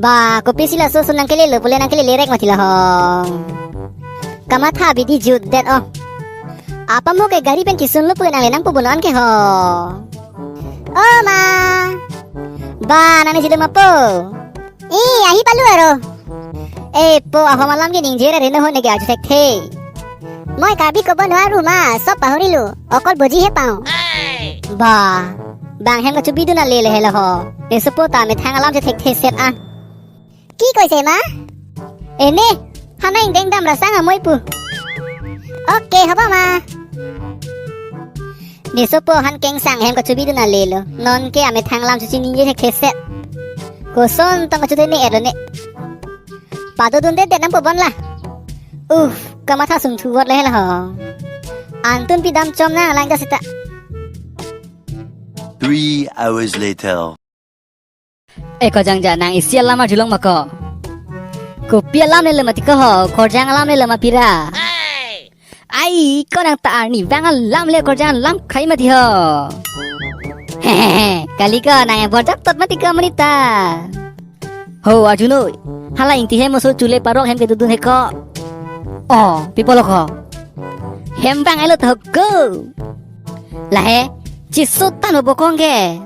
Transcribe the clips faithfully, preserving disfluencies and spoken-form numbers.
Ba, kopisi laso ason nangkelelo pule nangkelele rek mati la ho. Kamatha abidi jutdet o. Apa mo ke gari pen kisun lo pu nangle nangpo bonon ke ho. O ma. Ba, nangne jilo ma po. I, ahi palu aro. E po, ahom alam ke ningje ra reno ho neke arju thekthe. Moi Karbi kobo noaru ma, sob pahorilo. Okol boji he pao. Ba, bang hem kachobidun ale le helo ho. Nesopo ta methang alam chethekthe set a. Ki koise ma? Ene, hana ingdeng dam rasang amoi pu. Okay, hobo ma. Nesopo han kengsang hem kachobidun alelo. Nonke amethang alam chechiningje thekthe set. Koson tong kachothe ne ero ne. Padodundedet nangpo bon la. Uff, kamatha sungthu vot le helo ho. Antun pi dam chom nang lang kasita. Three hours later. E ko Jangja, nang isi alam arjulong ma ko. Kopi alam lelo mati ko ho, korjang alam lelo ma pira. Ai, ko nang ta arnivang alam le korjang alam khai mati ho. Hehehe, kali ko nang e borjak tot mati ko monita. Ho, arjunoi. Hala ingti hem oso chule parok hem kedodun he ko. O, pi pulo ko. Hem bang elo to ko. Lahei, cheso tang ho bo kong ke.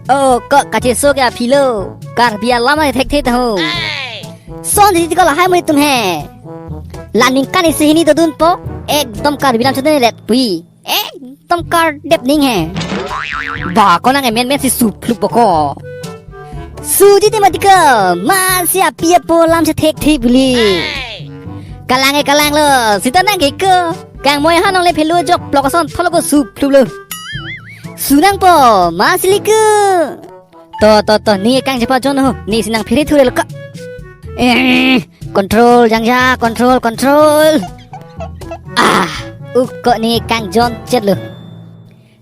O, ko kacheso ke aphi lo. Karbi alam athekthe ta ho. Son di ko lahai mo itum he. La ningkan isi hini dodunpo. Ekdom Karbi alam chodundet pui. Ekdom kardep ning he. Ba, ko nang emen men si suplup bo ko. Suji te mati ko. Masi api apo alam chethekthe buli. Kalang e kalang lo. Sita nang ke ko. Kangmoi ha nongle phelu jok plok ason tholo ko suplup lo. Su nangpo. Masi li ko. To, to, to, ne kangjepa jon ho, ne si nangphere thurelo ka. Eh, control, Jangja, control, control. Ah, uk ko ne kangjon chet lo.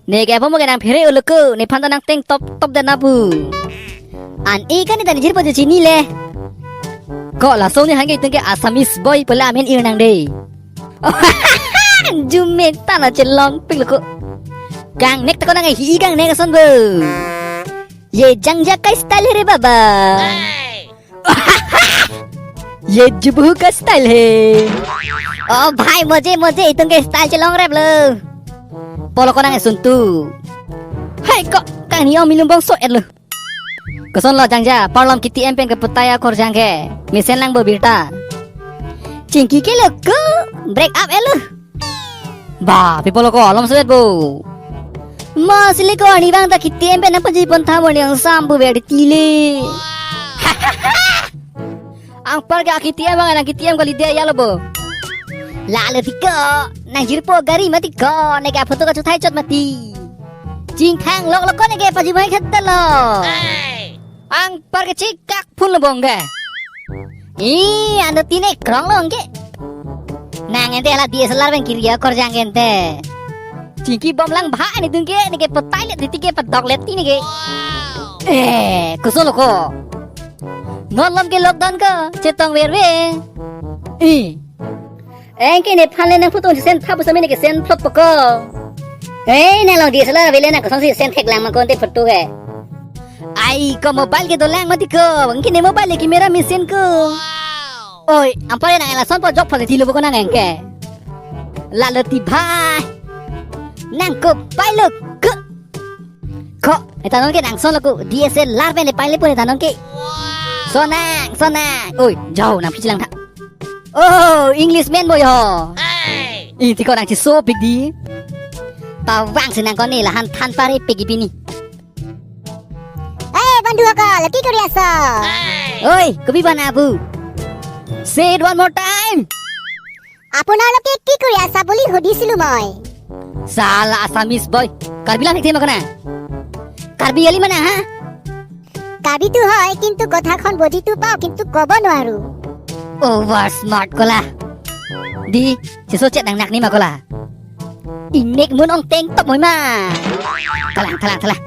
Neke apot mo ke nangphere ulo ko, nephan ta nangteng top, top den abu. An-e ka ne ta nijir po chini le. Ko laso ne hangke itum ke Assamese boy pule amen ir nang de. Jume ta na chelong pik lo ko. Kangnek ta ko nang hi kangnek ason bo. Ye Jangja ka style hai re baba. Ye jubuhu ka style hai. O bhai, moje moje itum ke style chelong rep lo. Pulo ko nang esun tu. Hai ko kangni om milum bongso et lo. Koson lo Jangja, parlom K T M pen keputai akorjang ke. Mesen lang bo birta. Chingki ke lo ko break up et lo. Ba, pi pulo ko alom suet bo. Masi le ko arnivang ta K T M pen nangpaji pon tha mo ne angsam bo ber tile. Anpar ke K T M bang nang K T M kali de ya lo bo. Lalo ti ko, nangjirpo gari mati ko, neke photo kachothai chot mati. Chingthang lok lok ko neke paji mai khat lo. Anpar ke chikak phun lo bong ke. I, ando tine krong lo ke. Nang ente hala D S L R pen kiri akorjang ke ente. Chingki bom lang bha ne dung ke, neke potai le titi ke padok le tine ke. Eh, koson lo ko. Non lom ke lockdown ko, chetong verve. I. Anke nephan le nang photo sen thap sami neke sen phlot po ko. Eh, nang long D S L R avele nang kosonsi sen thek lang ma ko ante photo ke. Ai, ko mobile ke dolang mati ko. Anke ne mobile le camera mesen ko. Oi, anpar nang lason po jok phale thilo bo ko nang anke. Lalo ti bhai. Nang ko pai lo ko. Ko, eta non ke nang son lo ko, D S L R pen le pai le po eta non ke. Son nang, son nang. Oi, jao nang phichilang tha. Oh, Englishman boy ho. Iti ko nang cheso pik di. Tawang si nang ko ne la han than pare pik pini. Eh, bandhu akal, ki kori asa? Oi, kopi bana abu. Say it one more time. আপোনালোকে কি কৰি আছা বুলি সুধিছিলো মই। Sala Assamese boy. Karbi lang thekthema ko na. Karbi ali mana ha? কাৰ্বিটো হয়, কিন্তু কথাখন বুজিটো পাওঁ, কিন্তু ক'ব নোৱাৰো। Over smart kola. Di, cheso chet nang nak ni ma kola. Ingnek mun ong teng top moi ma. Thalang, thalang, thalang.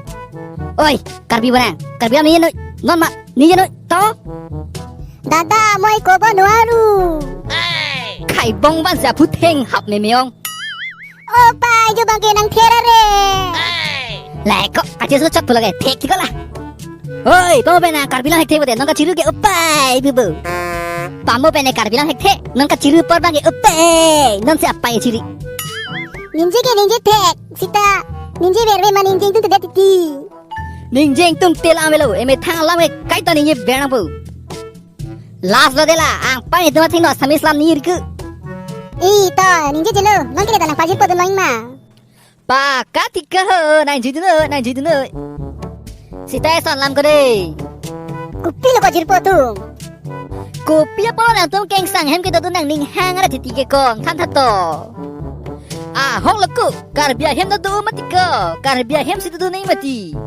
Oi, Karbi barang. Karbi ami noi. Non ma, ni noi. To? দাদা, মই ক'ব নোৱাৰো। Khai bong ban sa phu theng hap me meong. O pai, jo bang ke nang thera re. Lai ko, kachi su chot pulo ke, thek thik la. Oi, pamo pen nang Karbi lang hek thek bote, non kachiru ke o pai, bibo. Pamo pen Karbi lang hek thek, non kachiru apor bang ke o pai, non si apai chiri. Ningje ke ningje thek, sita, ningje verve ma ningje ingtung te det titi. Ningje ingtung te la amelo, emethang alam ke kaita ningje ver nangpo. Last lo de la, angpai netum athengno Assamese lam ningje ke. I to, ningje jelo, non ke ta nang pajirpo dun lo ma. Paka thik ho, nang jidun noi, nang jidun noi. Sita eson lam ko de. Kopilo ko jirpo atum? Kopi apotlo nangtum kengsang ahem kedodun nangning hang ra titi ke ko, than tha to. Ahok lo ko, Karbi ahem dodo mati ko, Karbi ahem si dodun nang mati.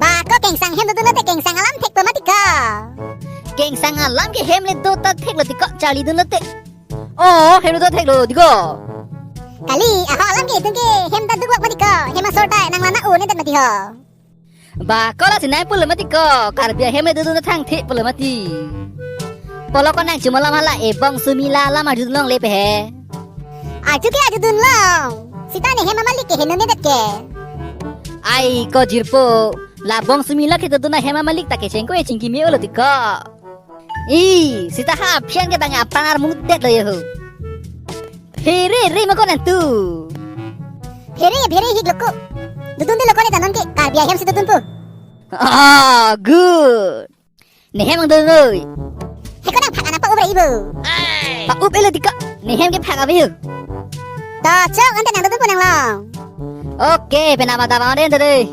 Ba ko kengsang ahem dodun lote kengsang alam thekpo mati ko. Kengsang alam ke hem le do ta theklo ti ko, charlidun lote. Oh, hem le do theklo ti ko. Kali, ahok alam ke itum ke hem ta duk lok mati ko, hem asor ta nang lana un-edet mati ho. Ba ko lasi nai pulo mati ko, Karbi ahem le dodun ta thang thek pulo mati. Pulo ko nang chuma lam hala e bong sumi la lam arjudun longle pe he. Arju ke arjudun long. Sita ne hem amalik ke he non-edet ke. Ai ko jirpo, la bong sumi la kedodun ahem amalik ta kecheng ko e chingki me-olo ti ko. I, sita ha phian ke bang apran armudet lo ye ho. Phere re ma ko nangtum. Phere ye phere hik lo ko. Dodun de lo ko ne ta non ke Karbi ahem si dodunpo. Ah, good. Ne hem ang dodun noi. He ko nang phak ana pa-up ra ibo. Pa-up elo ti ko. Ne hem ke phak ave ho. To chok ante nang dodunpo nang long. Okay, penama ta bang den de.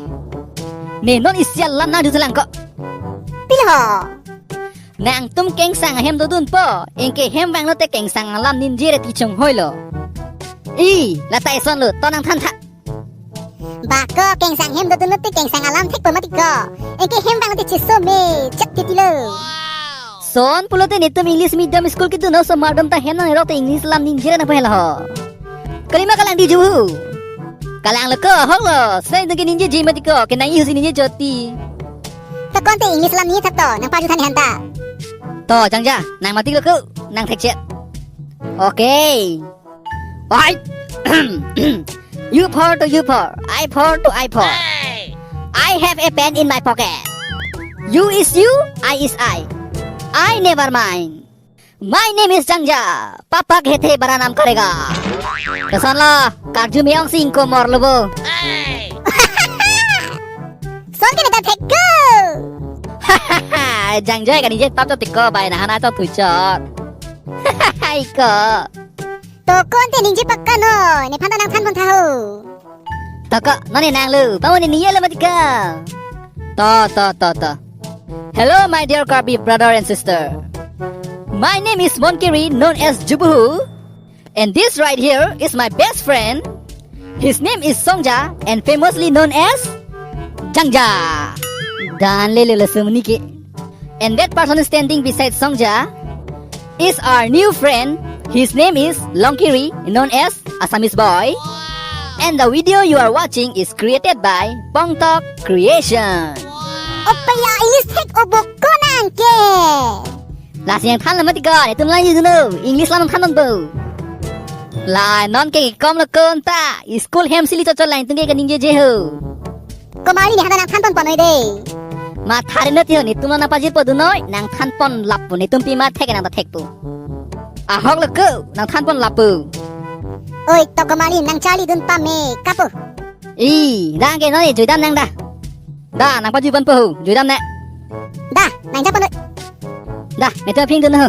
Ne non isi alam nang dodun lang ko. Pilo ho. Nangtum kengsang ahem dodunpo, anke hem vanglote kengsang alam ningje ra ti chonghoi lo. I, la ta eson lo, to nang than tha. Ba ko kengsang ahem dodun lote kengsang alam thekpo mati ko. Anke hem vanglote cheso me, chak titi lo. Son pulote netum English medium school kedun osomar atum ta hem nang rok te English lam ningje ra nang pahel ho. Kalima kalang di juhu. Kalang lo ko, ahok lo, sai dun ke ningjeje mati ko, ke nang ihu si ningje joti. To ko ante English lam ningje thap to, nang paju than han ta. To, Jangja, nang mati lo ko, nang thekchet. Okay. I, U for to U for, I for to I for. I have a pen in my pocket. U is U, I is I. I never mind. My name is Jangja. Papa kehte bara naam karega. Kesan la, karju me-ong si ingko mor lo bo. Son ke ne ta thek ko. Jangja kaningje tap to ti ko, bai na hana to thuchot. Hai ko. To ko ante ningje pakka noi, nephan ta nang than pon tha ho. To ko, non ne nang lo, pamo ne ningje lo mati ko. To, to, to, to. Hello, my dear Karbi brother and sister. My name is Monkiri, known as Jubuhu. And this right here is my best friend. His name is Songja and famously known as Jangja. Dan lele le semuni ke. And that person standing beside Songja is our new friend. His name is Longkiri, known as Assamese Boy. And the video you are watching is created by Pongtok Creation. Opa ya, English thek obok ko nang ke. Lasi nang than lo mati ko, netum lang yun lo, English lam than non bo. La non ke kom lo kon ta, school hem sili chochol lang tung ke kaningjeje ho. Komali ne hana nang than pon pon noi de. Matha ri non ti ho, netum nang pajirpo dun noi, nang than pon lap po, netum pima thek nang ta thek po. Ahok lo ko, nang than pon lap po. Oi, to komali nang charlidun pame, kapo. I, dang ke noi, juidam nang da. Da, nang paju pon po ho, juidam ne. Da, nang ja pon noi. Da, netum aphi dun ho.